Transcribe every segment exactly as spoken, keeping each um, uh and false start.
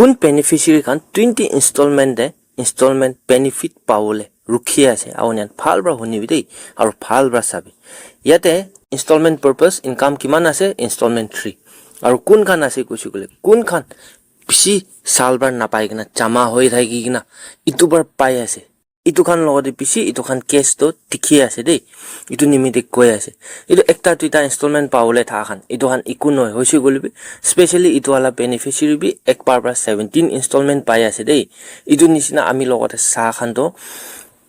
Kun beneficiary khan twenty installment te installment benefit pawole rukhi ase, aru nian bhal para hunibi dei, aru bhal para sabi. Yate installment purpose income kiman ase? Installment three. Aru kun khan ase kuchi kule, kun khan bishi sal para napai kena jama hoi thaki kena itu bar pai ase. Itu khan logote bishi itu khan case to dikhi ase dei. Itu nimite koi ase. Itu ekta duita installment pawole tha khan. Itu khan iku noi hoise koile bi, specially itu wala beneficiary bi ek bar para seventeen installment pai ase dei. Itu nisina ami logote sa khan to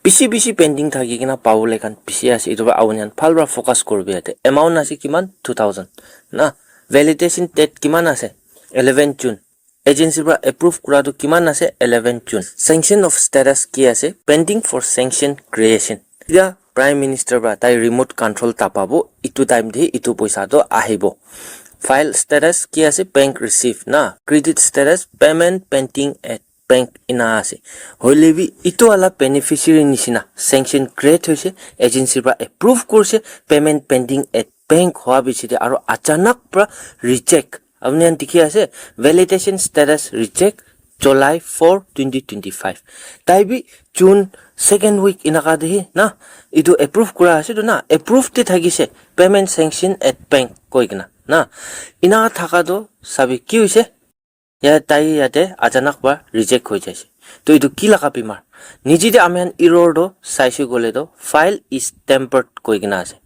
bishi bishi pending thaki kena pawole khan bishi ase. Itu para aunian bhal para focus koribi yate. Amount ase kiman? Two thousand. Na, validation date kiman ase? Eleven June. Agency para approve kura tu kiman ase? Eleven June. Sanction of status ki ase? Pending for sanction creation. Etiya Prime Minister para tai remote control tapabo, itu time te itu poisa to ahibo. File status ki ase? Bank receive na. Credit status payment pending at bank ina ase. Hoile bi itu wala beneficiary nisina sanction create hoise, agency para approve kurse, payment pending at bank hoa bichi te aro achanak para reject. Apni khan dikhi ase, validation status reject, July four, twenty twenty-five. Tai bi June second week inaka te hi na, itu approve kura ase tu na, approve te thakise, payment sanction at bank koi kena na. Inaka thaka tu sabi ki hoise? Ya tai yate achanak para reject hoi jaise. To itu ki laga bimar? Niji te ami khan error to saise koile to file is tempered koi kena ase.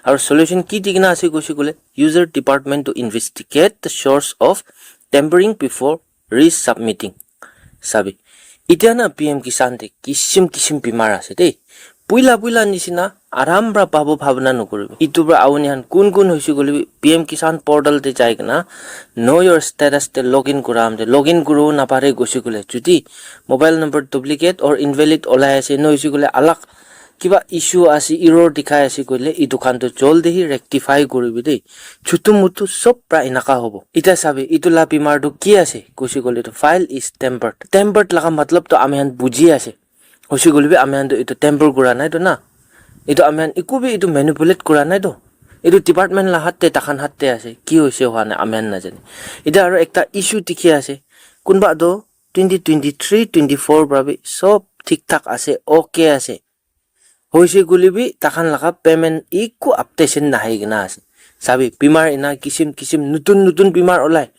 Aru solution ki di kena ase koise koile, user department to investigate the source of tampering before resubmitting. Sabi. Etiya na P M Kisan te kisim kisim bimar ase dei. Puila puila nisina aram para pabo bhabna nokoribo. Itu para auni khan kun kun hoise koile bi P M Kisan portal te jai kena know your status te login kura am te login kuro napare gosi koile, jodi mobile number duplicate or invalid olai ase, nohoise koile alag kiba issue ase, error dikhai ase koile, itu khan to jaldi hi rectify koribi dei. Chutu mutu sob pra enaka hobo. Etiya sabi, itu la bimar tu ki ase? Kushi koile tu file is tempered. Tempered laga matlab tu ami khan buji ase. Hoise koile bi ami khan tu itu temper kura nai tu na. Itu ami khan eku bi itu manipulate kura nai tu. Itu department la hat te, takhan hat te ase. Ki hoise howa nai ami khan najane. Etiya aro ekta issue dikhi ase. Kunba tu twenty twenty-three, twenty-four pra bi sob thik thak ase, okay ase. Hoise koile bi takhan laga payment eku updation nahai kena ase. Sabi, bimar ena kisim kisim nutun nutun bimar olai.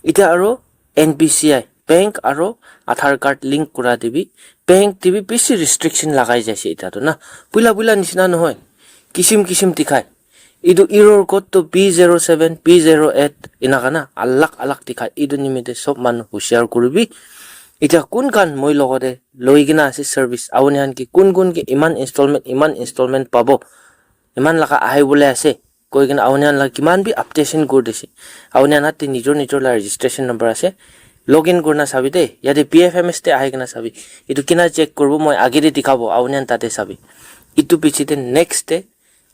Etiya aro N P C I, bank aro Aadhaar card link kura te bi, bank te bi bishi restriction lagai jaise etiya tu na. Puila puila nisina nohoi. Kisim kisim dikhai. Etu error code tu P zero seven, P zero eight enaka na alag alag dikhai. Etu nimite sob manu husiar kuribi. Etiya kun khan moi logote loi kena ase service, auni khan ke kun kun ke iman installment, iman installment pabo, iman laga ahi bole ase koi kena auni khan la kiman bi updation kuri dise. Auni khan te nijor nijor la registration number ase. Login kurina sabi de, yate P F M S te ahi kena sabi. Etu kina check kuribo, moi age te dikhabo, auni khan tate sabi. Etu piche te next te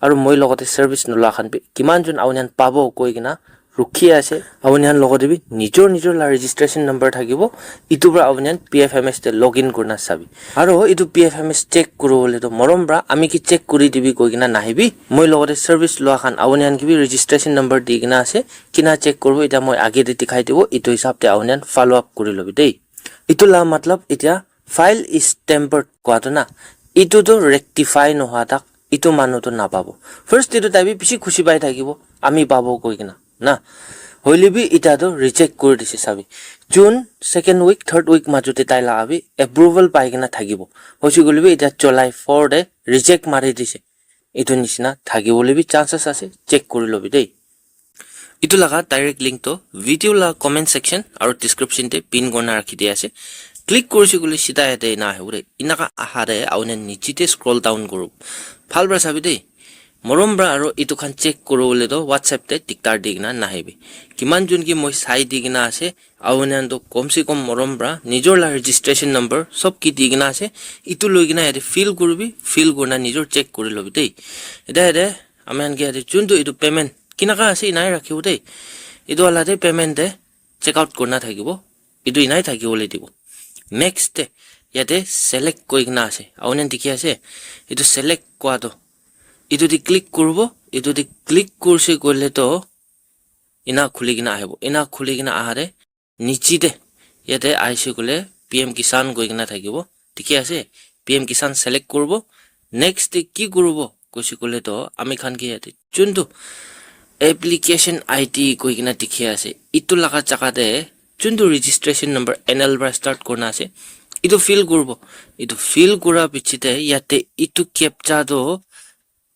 aru moi logote service nola khan bi kiman jon auni khan pabo koi kena rukhi ase. Auni khan logote bi nijor nijor la registration number thakibo. Etu pra auni khan P F M S te login kurina sabi. Aru etu P F M S check kuribole tu morom pra ami ki check kuri dibi koi kena nahibi. Moi logote service loa khan auni khan ki bi registration number di kena ase. Kina check kuribo, etiya moi age te dikhai dibo. Etu hisab te auni khan follow up kuri lobi de. Etu la matlab etiya file is tempered koa tu na, etu tu rectify nohoa tak etu manu tu napabo. First te tu tai bi bishi khushi pai thakibo, ami pabo koi kena na. Hoile bi etiya tu reject kuri dise sabi. June second week, third week majo te tai la abi approval pai kena thakibo. Hoise koile bi etiya July four te reject mari dise. Etu nisina thakibole bi chances ase, check kuri lobi de. Etu laga direct link to video la comment section aru description te pin kurina rakhi dia ase. Click kurise koile sida yate ena ahibo de. Enaka aha de auni khan niche te scroll down kuru. Bhal pra sabi de. Morom pra aru etu khan check kuribole to WhatsApp te diktar di kena nahibi. Kiman jon ki moi sai di kena ase. Auni khan to kom se kom morom pra nijor la registration number sob ki di kena ase. Etu loi kena yate fill kuribi, fill kurina nijor check kuri lobi de. Etiya yate ami khan ke yate juntu etu payment kinaka ase enai rakhibo de. Etu wala te payment te check out kurina thakibo. Etu enai thakibole dibo. Next te yate select koi kena ase. Auni khan dikhi ase. Etu select koa tu. Etu te click kuribo. Etu te click kurise koile to ena khuli kena ahibo. Ena khuli kena aha de niche te Yate aise koile P M Kisan koi kena thakibo. Dikhi ase? P M Kisan select kuribo. Next te ki kuribo koise koile to ami khan ke yate chuntu application I D koi kena dikhi ase. Itu laga jaga te chuntu registration number N L para start kurna ase. Itu fill kuribo. Itu fill kura piche te yate itu captcha to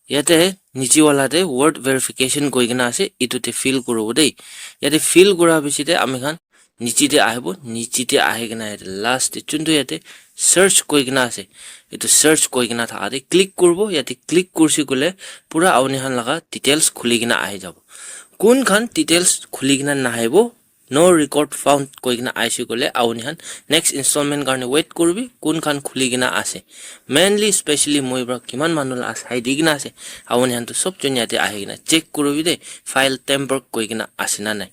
yate niche wala te word verification koi kena ase. Itu te fill kuribo dei. Yate fill kura piche te ami khan niche te ahibo, niche te ahi kena yate last te chuntu yate search koi kena ase. Itu search koi kena thaka te click kuribo, yate click kurse koile pura auni khan laga details khuli kena ahi jabo. Kun khan details khuli kena nahibo, no record found koi kena aise koile auni khan next installment karne wait kuribi, kun khan khuli kena ase. Mainly specially moi para kiman manu la sai di kena ase, auni khan to sob jon yate ahi kena check kuribi de, file tamper koi kena ase na nai.